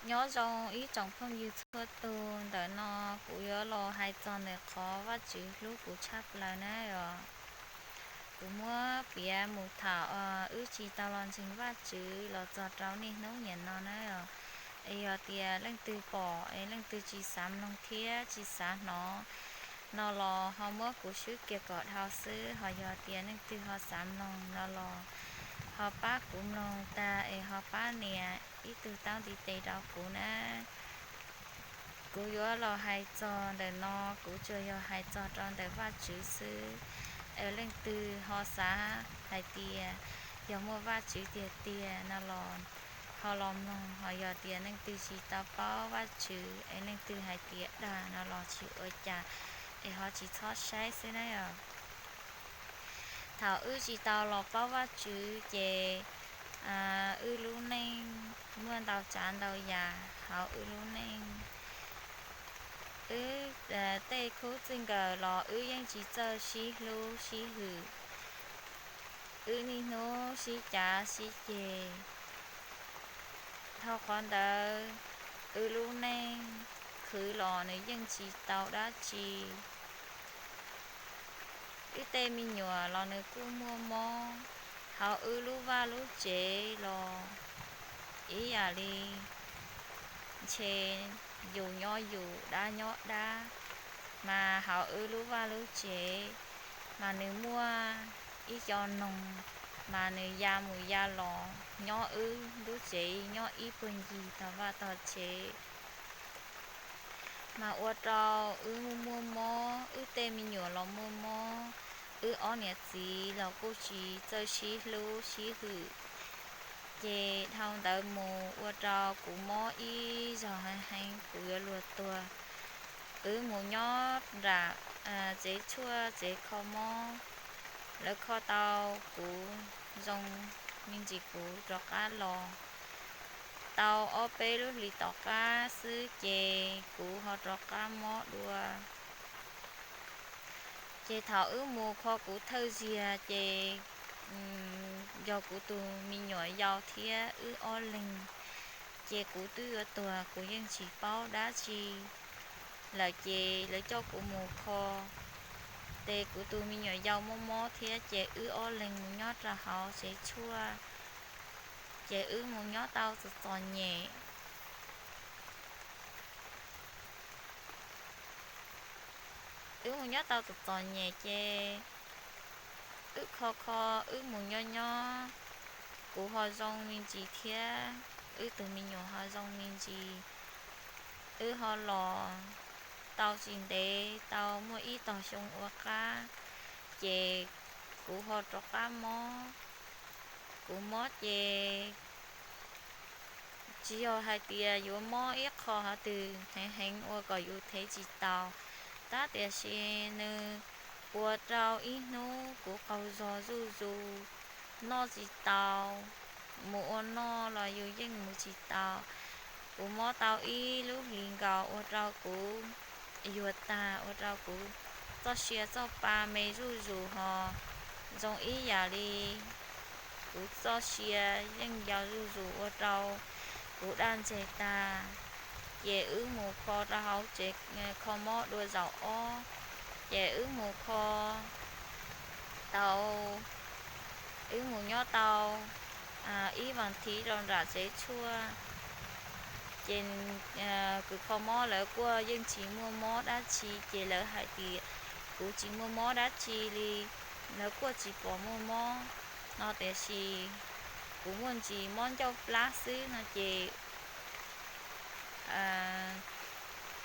Nyob zoo ib tsoom phooj ywg txhua tus, ntawm no kuv yuav los hais txog ntawm qhov Vajtswv hlub kuv tshaj plaws na yom. Kuv muab piav mus thaum wb tsis tau los ntseeg Vajtswv los txog rau niaj hnub niam no na yom. Es yog tias leej twg pom es leej twg tsis xav mloog thiab tsis xav hnov no los ho muab kuv swb kiag kom dhau xwb, ho yog tias leej twg ho xav mloog no los ho pab kuv mloog tag es ho pab nias ib tug taub ntiv tes rau kuv na. Kuv yuav los hais txog ntawm no, kuv tsuas yog hais txog rau ntawm Vajtswv xwb. Es leej twg ho xav hais tias yog muaj Vajtswv tiag tiag no los ho los mloog, ho yog tias leej twg tsis tau paub Vajtswv es leej twg hais tias dag no los tsis ua cas, es ho tsis txhob saib xwb na yom. Thaum wb tsis tau los paub Vajtswv ces wb lub neej muaj ntau tsav ntau yam hauv wb lub neej. Wb tej khub txij nkawm los wb yeej tsis txawj sib hlub sib hwm. Wb niaj hnub sib cav sib ceg. Dhau qhov ntawd, wb lub neej khwv los nws yeej tsis tau dab tsi. Wb tej me nyuam los nws kuj muaj mob. Hauv wb lub vaj lub tsev los ib yam li ntshe yus nyob yus, dab nyob dab. Mas hauv wb lub vaj lub tsev mas nws muaj ib co noog, mas nws ya mus ya los nyob wb lub tsev nyob ib puag ncig tog vaj tog tsev. Mas ua rau wb muaj mob, wb tej me nyuam los muaj mob, wb ob niam txiv los kuj tsis txawj sib hlub sib hwm. Ces dhau ntawd mus ua rau kuv mob ib zaug heev heev, kuv yuav luag tuag. Wb mus nyob nram tsev tshuaj tsev kho mob, lawv kho tau kuv zoo me ntsis kuv rov qab los. Tau ob peb lub hlis tom qab xwb ces kuv ho rov qab mob dua. Ces thaum wb mus kho kuv thawj zaug ces yog kuv tus me nyuam yau thiab wb ob leeg, ces kuv twb yuav tuag kuv yeej tsis paub dab tsi lawm ces lawv coj kuv mus kho. Ces kuv tus me nyuam yau mob mob thiab ces wb ob leeg mus nyob rau hauv tsev tshuaj, ces wb mus nyob tau txom txom nyem. Wb mus nyob tau txom txom nyem ces wb kho kho, wb mus nyob nyob, kuv ho zoo me ntsis thiab wb tus me nyuam ho zoo me ntsis. Wb ho los tau tsis ntev, tau muaj ib tog xyoo ua qab, ces kuv ho rov qab mob. Kuv mob ces tsis yog hais tias yuav mob ib qho hov twg heev heev ua kom yus thev tsis tau, tab tiam sis nws ua rau ib hnub kuv qaug zog zuj zus, noj tsis tau, mus ua noj los yus yeej mus tsis tau. Kuv mob tau ib lub hlis nkaus ua rau kuv yuag tag, ua rau kuv txoj sia txoj pa me zuj zus ho zoo ib yam li kuv txoj sia yeej yau zuj zus ua rau kuv daj ntseg tag. Ces wb mus kho rau hauv tsev kho mob dua zaum ob, ces wb mus kho tau, wb mus nyob tau ib vas thiv rau nram tsev tshuaj, ces kws kho mob lawv kuj yeej tsis muaj mob dab tsi, ces lawv hais tias kuv tsis muaj mob dab tsi li, lawv kuj tsis pom muaj mob no, tiam sis kuv muaj ntsis mob ncauj plab xwb no ces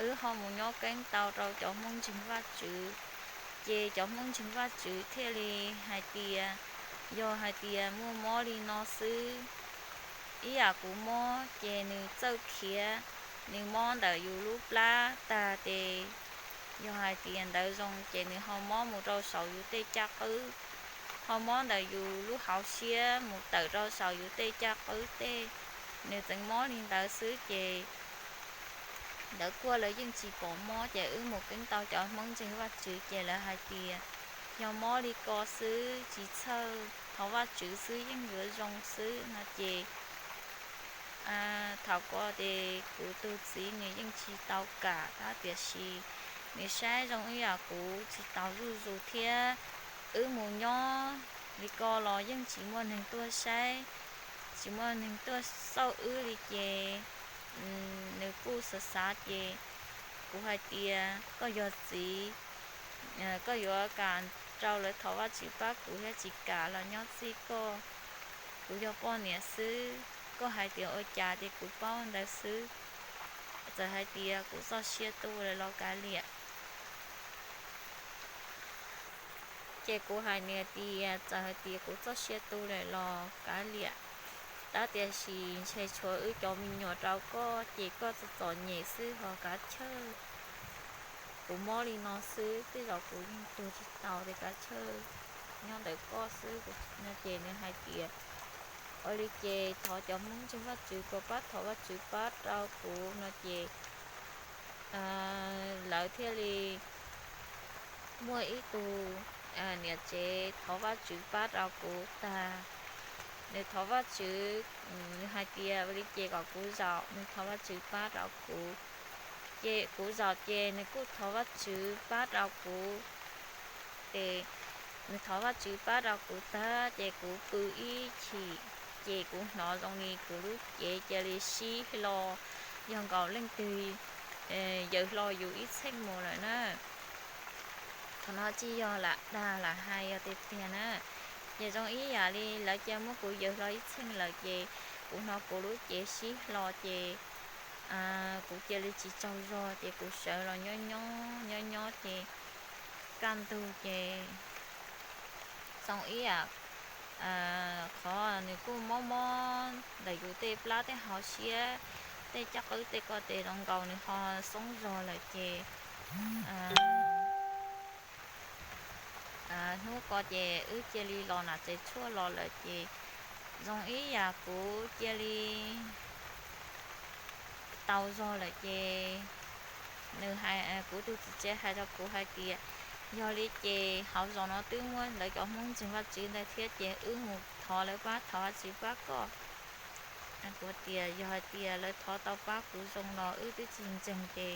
wb ho mus nyob keeb tau rau cov Hmoob ntseeg Vajtswv. Ces cov Hmoob ntseeg Vajtswv thiaj li hais tias, yog hais tias muaj mob li no xwb, ib yam kuv mob ces nws txawj khiav, nws mob ntawm yus lub plab tag ces yog hais tias ntawd zoo ces nws ho mob mus rau saum yus tej caj qwb, ho mob ntawm yus lub hauv siab mus tawm rau saum yus tej caj qwb tej, nws txeev mob li ntawd xwb ces ntawd kuj lawv yeej tsis pom mob. Ces wb mus keeb tau cov Hmoob ntseeg Vajtswv ces lawv hais tias yog mob li ko xwb tsis txhawj, thov Vajtswv xwb yeej yuav zoo xwb no ces Thaum ko ces kuv tus txiv nws yeej tsis tau kam tab tiam sis nws saib zoo ib yam kuv tsis tau zuj zus thiab, wb mus nyob li ko los yeej tsis muaj neeg tuaj saib, tsis muaj neeg tuaj xauj wb li ces nws kuj xav xav ces kuv hais tias koj yog txiv, koj yuav kam rau lawv thov Vajtswv pab kuv thiab tsis kam los nyob txij koj. Kuv yog poj niam xwb, koj hais tias ua cas ces kuv paub ntawd xwb. Txawm hais tias kuv txoj sia tu lawm los kav liam. Ces kuv hais nws tias txawm hais tias kuv txoj sia tu lawm los kav liam, tab tiam sis ntshe tshuav wb cov me nyuam rau koj ces koj txom txom nyem xwb ho kav chawj. Kuv mob li no xwb tej zaum kuv yeej tuag tsis tau ces kav chawj, nyob ntawm koj xwb no. Ces nws hais tias ua li ces thov cov Hmoob ntseeg Vajtswv kom pab thov Vajtswv pab rau kuv no ces lawv thiaj li muaj ib tug niam tsev thov Vajtswv pab rau kuv tag. Nws thov Vajtswv, nws hais tias ua li ces kom kuv zaum, nws thov Vajtswv pab rau kuv. Ces kuv zaum ces nws kuj thov Vajtswv pab rau kuv. Ces nws thov Vajtswv pab rau kuv tag ces kuv pw ib chim, ces kuv hnov zoo li kuv lub cev cia li sib hlo, yog nkaus leej twg yaws hlo yus ib txheej mus lawm na. Qhov no tsis yog lam dag lam hais, yog tiag tiag na. Ces zoo ib yam li lawv cia muab kuv yaws hlo ib txheej lawm ces kuv hnov kuv lub cev sib hlo ces kuv cia li tsis tsaug zog ces kuv sawv los nyob nyob nyob nyob ces kaj ntug ces zoo ib yam qhov nws kuj mob mob ntawm yus tej plab tej hauv siab, tej caj qwb tej ko tes zoo nkaus nws ho xoob zog lawm ces hnub ko ces wb cia li los nam tsev tshuaj los lawm ces zoo ib yam kuv cia li tau zog lawm ces nws, kuv tus txiv tsev hais rau kuv hais tias yog li ces hauv zos no twb muaj lawv cov Hmoob ntseeg Vajtswv ntawd thiab ces wb mus thov lawv pab, thov Vajtswv pab koj. Kuv tias yog hais tias lawv thov tau pab kuv zoo los wb twb tsis ntseeg ces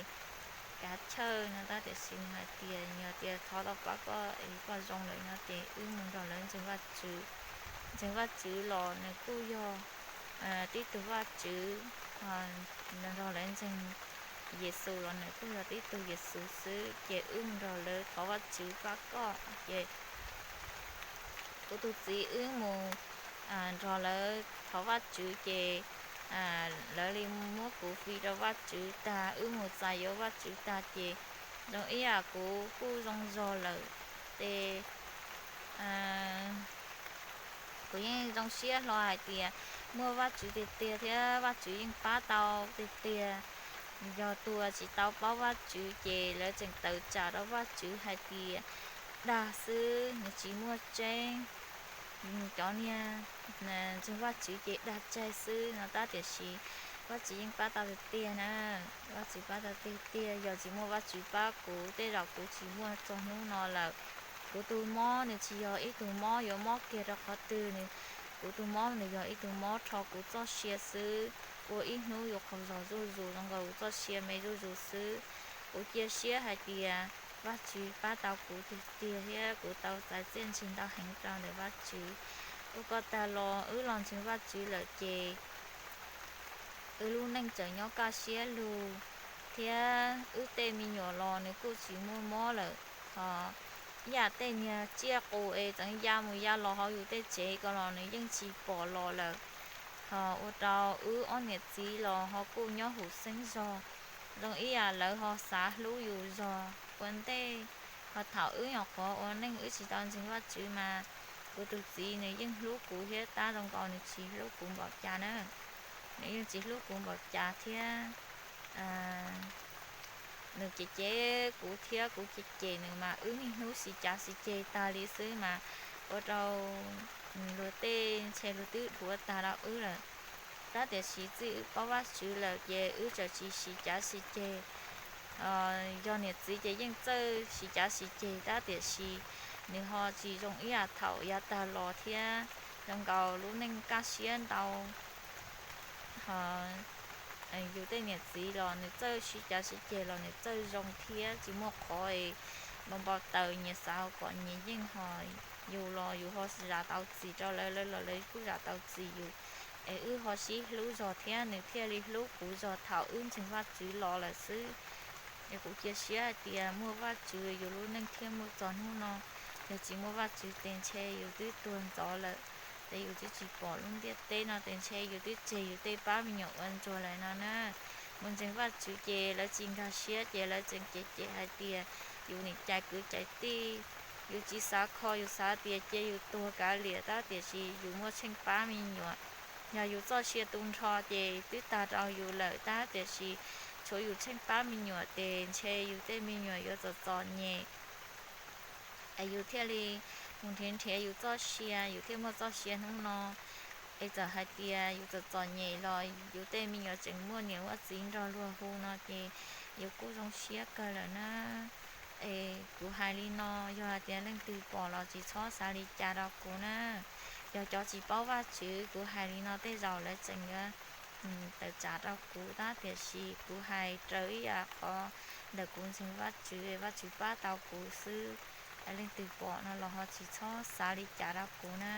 kav chawj no tab tiam sis nws hais tias yog tias thov tau pab koj es koj zoo lawm no ces wb mus nrog lawv ntseeg Vajtswv. Ntseeg Vajtswv los nws kuj yog tib tug Vajtswv, nrog lawv ntseeg Yexus los nws kuj yog tib tug Yexus xwb ces wb mus nrog lawv thov Vajtswv pab koj ces kuv tus txiv wb mus nrog lawv thov Vajtswv ces lawv li muab kuv fij rau Vajtswv tag, wb mus txais yuav Vajtswv tag ces zoo ib yam kuv kuj zoo zog lawm ces kuv yeej zoo siab hlo hais tias muaj Vajtswv tiag tiag thiab Vajtswv yeej pab tau tiag tiag. Yog tus tsis tau paub Vajtswv ces lawv tseem tawm tsam rau Vajtswv hais tias dag xwb, nws tsis muaj tseeb. Cov niag ntseeg Vajtswv ces dag tsaig xwb no tab tiam sis Vajtswv yeej pab tau tiag tiag na. Vajtswv pab tau tiag tiag, yog tsis muaj Vajtswv pab kuv tej zaum kuv tsis muaj txog hnub no lawm. Kuv tus mob nws tsis yog ib tug mob yuav mob kiag rau qhov twg, kuv tus mob nws yog ib tug mob rho kuv txoj sia xwb, ua ib hnub yuav qaug zog zuj zus zoo nkaus kuv txoj sia me zuj zus xwb. Kuv cia siab hais tias Vajtswv pab tau kuv tiag tiag thiab kuv tau txais txiaj ntsig ntau heev rau ntawm Vajtswv. Ua ko tag los wb los ntseeg Vajtswv lawm ces wb lub neej tseem nyob kaj siab lug thiab wb tej me nyuam los nws kuj tsis muaj mob lawm. Ho ib yam tej niag tsiaj qus es txeev ya mus ya los hauv yus tej tsev ko los nws yeej tsis pom los lawm. Ho ua rau wb ob niam txiv los ho kuj nyob huv xeeb zog, zoo ib yam lawv ho xav hlub yus zog ua ntej. Ho thaum wb nyuam qhuav ua neej wb tsis tau ntseeg Vajtswv mas kuv tus txiv nws yeej hlub kuv thiab tab zoo nkaus nws tsis hlub kuv npaum cas na. Nws yeej tsis hlub kuv npaum cas thiab. Nws cem cem kuv thiab kuv cem cem nws mas wb niaj hnub xis cav xis ceg tag li xwb mas ua rau luag tej ntshe luag twb dhuav tag rau wb lawm. Tab tiam sis txij wb paub Vajtswv lawm ces wb txawm tsis xis cav xis ceg. Yog niam txiv ces yeej txawj xis cav xis ceg tab tiam sis nws ho tsis zoo ib yam thaum yav tag los thiab. Zoo nkaus lub neej kaj siab ntau Hos yus tej niam txiv los nws txawj sib cav sib ceg los nws txawj zoo thiab tsis muaj qhov npau npau taws nyias xav kom nyias yeej hos yus los yus ho zam tau txim rau lawv, lawv los lawv kuj zam tau txim yus. Es wb ho sib hlub zog thiab nws thiaj li hlub kuv zog thaum wb ntseeg Vajtswv los lawm xwb. Es kuv cia siab hais tias muaj Vajtswv yus lub neej thiaj muaj txog hnub no. Yog tsis muaj Vajtswv ces ntshe yus twb tuag ntxov lawm. Ces yus twb tsis pom lub ntiaj teb no ces ntshe yus twb tseg yus tej pab me nyuam ua ntsuag lawm no na. Mus ntseeg Vajtswv ces lawv tsis nkag siab ces lawv tseem cem cem hais tias yus nim cais kwv cais tij, yus tsis xav kho, yus xav tias cia yus tuag kav liam tab tiam sis yus muaj tsheej pab me nyuam. Yog yus txoj sia tu nrho ces twb tag rau yus lawm tab tiam sis tshuav yus tsheej pab me nyuam ces ntshe yus tej me nyuam yuav txom txom nyem. Es yus thiaj li mus nrhiav nrhiav yus txoj sia, yus thiaj muaj txoj sia hnub no. Es txawm hais tias yus txom txom nyem los yus tej me nyuam tseem muaj niam muaj txiv nrog luag hu no ces yus kuj zoo siab kawg lawm na. Es kuv hais li no, yog hais tias leej twg pom los tsis txhob xav li cas rau kuv na. Yog cov tsis paub Vajtswv, kuv hais li no tej zaum lawv tseem yuav tawm tsam rau kuv tab tiam sis kuv hais raws ib yam qhov ntawm kuv ntseeg Vajtswv, Vajtswv pab tau kuv xwb. Leej twg pom no los ho tsis txhob xav li cas rau kuv na.